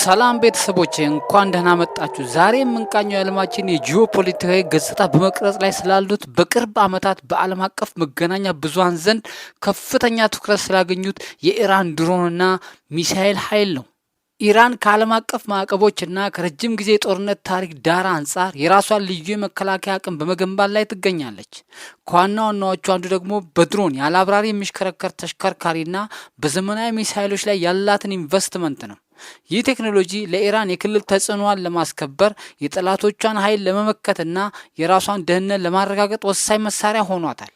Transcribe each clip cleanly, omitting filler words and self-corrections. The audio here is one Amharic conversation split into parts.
ሰላም ቤተሰቦቼ፣ እንኳን ደህና መጣችሁ። ዛሬ የምንቃኘው የዓለማችን የጂኦፖለቲካዊ ገጽታ በመቅረጽ ላይ ስላሉት፣ በቅርብ ዓመታት በዓለም አቀፍ መገናኛ ብዙሃን ዘንድ ከፍተኛ ትኩረት ስላገኙት የኢራን ድሮንና ሚሳኤል ኃይል ነው። ኢራን ከዓለም አቀፍ ማዕቀቦችና ከረጅም ጊዜ የጦርነት ታሪክ ዳራ አንጻር የራሷን ልዩ የመከላከያ አቅም በመገንባት ላይ ትገኛለች። ከዋና ዋናዎቹ አንዱ ደግሞ በድሮን፣ ያለ አብራሪ የሚሽከረከር ተሽከርካሪና በዘመናዊ ሚሳይሎች ላይ ያላትን ኢንቨስትመንት ነው። ይህ ቴክኖሎጂ ለኢራን የክልል ተጽዕኖዋን ለማስከበር፣ የጠላቶቿን ኃይል ለመመከትና የራሷን ደህንነት ለማረጋገጥ ወሳኝ መሳሪያ ሆኗታል።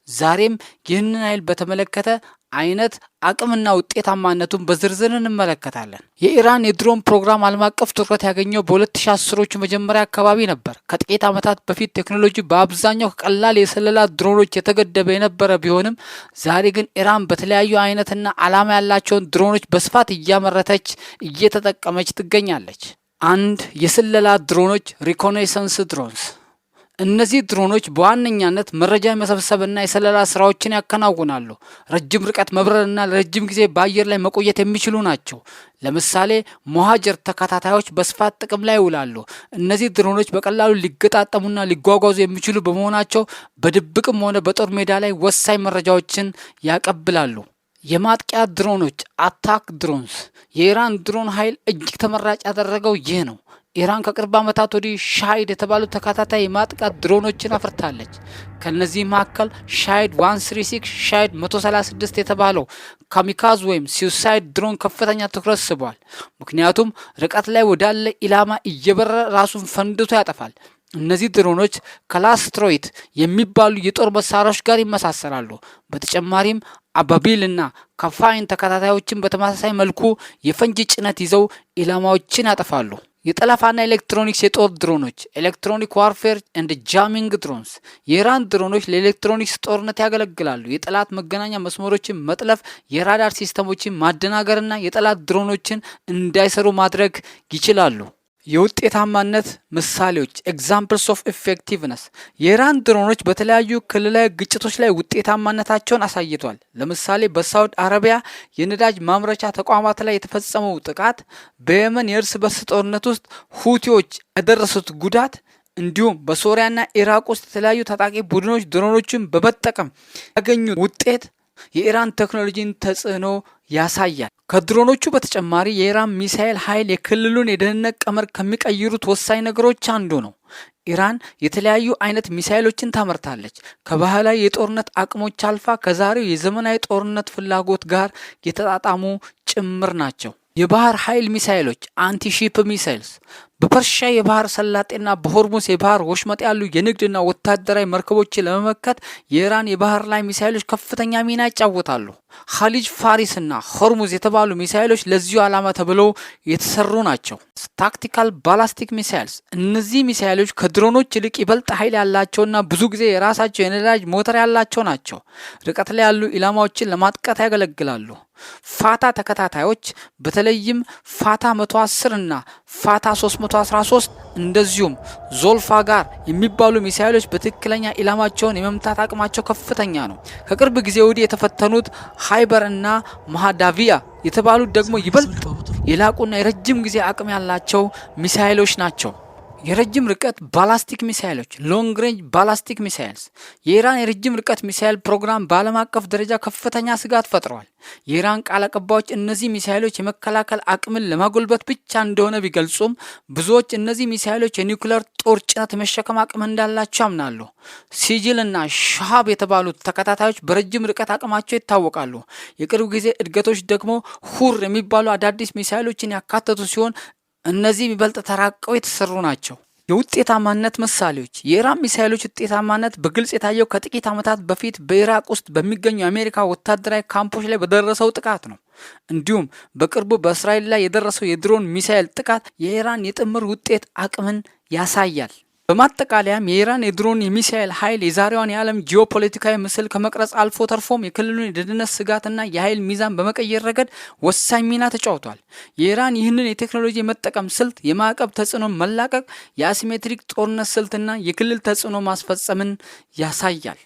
ዛሬም ይህንን ኃይል በተመለከተ አይነት፣ አቅምና ውጤታማነቱን በዝርዝር እንመለከታለን። የኢራን የድሮን ፕሮግራም ዓለም አቀፍ ትኩረት ያገኘው በ2010ዎቹ መጀመሪያ አካባቢ ነበር። ከጥቂት ዓመታት በፊት ቴክኖሎጂ በአብዛኛው ከቀላል የስለላ ድሮኖች የተገደበ የነበረ ቢሆንም፣ ዛሬ ግን ኢራን በተለያዩ አይነትና ዓላማ ያላቸውን ድሮኖች በስፋት እያመረተች እየተጠቀመች ትገኛለች። አንድ፣ የስለላ ድሮኖች፣ reconnaissance drones። እነዚህ ድሮኖች በዋነኛነት መረጃ የመሰብሰብና የስለላ ስራዎችን ያከናውናሉ። ረጅም ርቀት መብረርና ለረጅም ጊዜ በአየር ላይ መቆየት የሚችሉ ናቸው። ለምሳሌ ሞሃጀር ተከታታዮች በስፋት ጥቅም ላይ ይውላሉ። እነዚህ ድሮኖች በቀላሉ ሊገጣጠሙና ሊጓጓዙ የሚችሉ በመሆናቸው በድብቅም ሆነ በጦር ሜዳ ላይ ወሳኝ መረጃዎችን ያቀብላሉ። የማጥቂያ ድሮኖች፣ attack drones። የኢራን ድሮን ኃይል እጅግ ተመራጭ ያደረገው ይህ ነው። ኢራን ከቅርብ ዓመታት ወዲህ ሻሂድ የተባሉ ተከታታይ የማጥቃት ድሮኖችን አፍርታለች። ከነዚህ መካከል ሻሂድ 136፣ ሻሂድ 136 የተባለው ካሚካዝ ወይም suicide drone ከፍተኛ ትኩረት ስቧል። ምክንያቱም ርቀት ላይ ወዳለ ኢላማ እየበረረ ራሱን ፈንድቶ ያጠፋል። እነዚህ ድሮኖች ከላስትሮይት የሚባሉ የጦር መሳሪያዎች ጋር ይመሳሰላሉ። በተጨማሪም አባቢል እና ከፋይን ተከታታዮችን በተመሳሳይ መልኩ የፈንጂ ጭነት ይዘው ኢላማዎችን ያጠፋሉ። የጠለፋና ኤሌክትሮኒክስ የጦር ድሮኖች፣ electronic warfare and jamming drones። የኢራን ድሮኖች ለኤሌክትሮኒክስ ጦርነት ያገለግላሉ። የጠላት መገናኛ መስመሮችን መጥለፍ፣ የራዳር ሲስተሞችን ማደናገርና የጠላት ድሮኖችን እንዳይሰሩ ማድረግ ይችላሉ። የውጤታማነት ምሳሌዎች፣ examples of effectiveness። የኢራን ድሮኖች በተለያዩ ክልላዊ ግጭቶች ላይ ውጤታማነታቸውን አሳይቷል። ለምሳሌ በሳውዲ አረቢያ የነዳጅ ማምረቻ ተቋማት ላይ የተፈጸመው ጥቃት፣ በየመን የእርስ በርስ ጦርነት ውስጥ ሁቲዎች ያደረሱት ጉዳት፣ እንዲሁም በሶሪያና ኢራቅ ውስጥ የተለያዩ ታጣቂ ቡድኖች ድሮኖችን በመጠቀም ያገኙት ውጤት የኢራን ቴክኖሎጂን ተጽዕኖ ያሳያል። ከድሮኖቹ በተጨማሪ የኢራን ሚሳኤል ኃይል የክልሉን የደህንነት ቀመር ከሚቀይሩት ወሳኝ ነገሮች አንዱ ነው። ኢራን የተለያዩ አይነት ሚሳኤሎችን ታመርታለች። ከባህላዊ የጦርነት አቅሞች አልፋ ከዛሬው የዘመናዊ ጦርነት ፍላጎት ጋር የተጣጣሙ ጭምር ናቸው። የባህር ኃይል ሚሳኤሎች፣ anti-ship missiles። በፐርሺያ የባህር ሰላጤና በሆርሙዝ የባህር ወሽመጥ ያሉ የንግድና ወታደራዊ መርከቦችን ለመመከት የኢራን የባህር ላይ ሚሳይሎች ከፍተኛ ሚና ይጫወታሉ። ኻሊጅ ፋሪስና ሆርሙዝ የተባሉ ሚሳይሎች ለዚሁ ዓላማ ተብለው የተሰሩ ናቸው። Tactical ballistic missiles። እነዚህ ሚሳይሎች ከድሮኖች ይልቅ ይበልጥ ኃይል ያላቸውና ብዙ ጊዜ የራሳቸው የነዳጅ ሞተር ያላቸው ናቸው። ርቀት ላይ ያሉ ኢላማዎችን ለማጥቃት ያገለግላሉ። ፋታ ተከታታዮች፣ በተለይም ፋታ 110 እና ፋታ 313፣ እንደዚሁም ዞልፋጋር የሚባሉ ሚሳይሎች በትክክለኛ ኢላማቸውን የመምታት አቅማቸው ከፍተኛ ነው። ከቅርብ ጊዜ ወዲህ የተፈተኑት ሃይበር እና ማሃዳቪያ የተባሉት ደግሞ ይበልጥ የላቁና የረጅም ጊዜ አቅም ያላቸው ሚሳይሎች ናቸው። የረጅም ርቀት ባላስቲክ ሚሳይሎች፣ long range ballistic missiles። የኢራን የረጅም ርቀት ሚሳይል ፕሮግራም በዓለም አቀፍ ደረጃ ከፍተኛ ስጋት ፈጥሯል። የኢራን ቃል አቀባዮች እነዚህ ሚሳይሎች የመከላከል አቅምን ለማጎልበት ብቻ እንደሆነ ቢገልጹም፣ ብዙዎች እነዚህ ሚሳይሎች የኒውክለር ጦር ጭነት የመሸከም አቅም እንዳላቸው ያምናሉ። ሲጂል እና ሻሃብ የተባሉት ተከታታዮች በረጅም ርቀት አቅማቸው ይታወቃሉ። የቅርብ ጊዜ እድገቶች ደግሞ ሁር የሚባሉ አዳዲስ ሚሳይሎችን ያካተቱ ሲሆን እነዚህ ይበልጥ ተራቀው የተሰሩ ናቸው። የውጤታማነት ምሳሌዎች። የኢራን ሚሳይሎች ውጤታማነት በግልጽ የታየው ከጥቂት ዓመታት በፊት በኢራቅ ውስጥ በሚገኙ የአሜሪካ ወታደራዊ ካምፖች ላይ በደረሰው ጥቃት ነው። እንዲሁም በቅርቡ በእስራኤል ላይ የደረሰው የድሮን ሚሳይል ጥቃት የኢራን የጥምር ውጤት አቅምን ያሳያል። በማጠቃለያም የኢራን የድሮን የሚሳኤል ኃይል የዛሬዋን የዓለም ጂኦፖለቲካዊ ምስል ከመቅረጽ አልፎ ተርፎም የክልሉን የደህንነት ስጋትና የኃይል ሚዛን በመቀየር ረገድ ወሳኝ ሚና ተጫውቷል። የኢራን ይህንን የቴክኖሎጂ የመጠቀም ስልት የማዕቀብ ተጽዕኖ መላቀቅ፣ የ asymmetric ጦርነት ስልትና የክልል ተጽዕኖ ማስፈጸምን ያሳያል።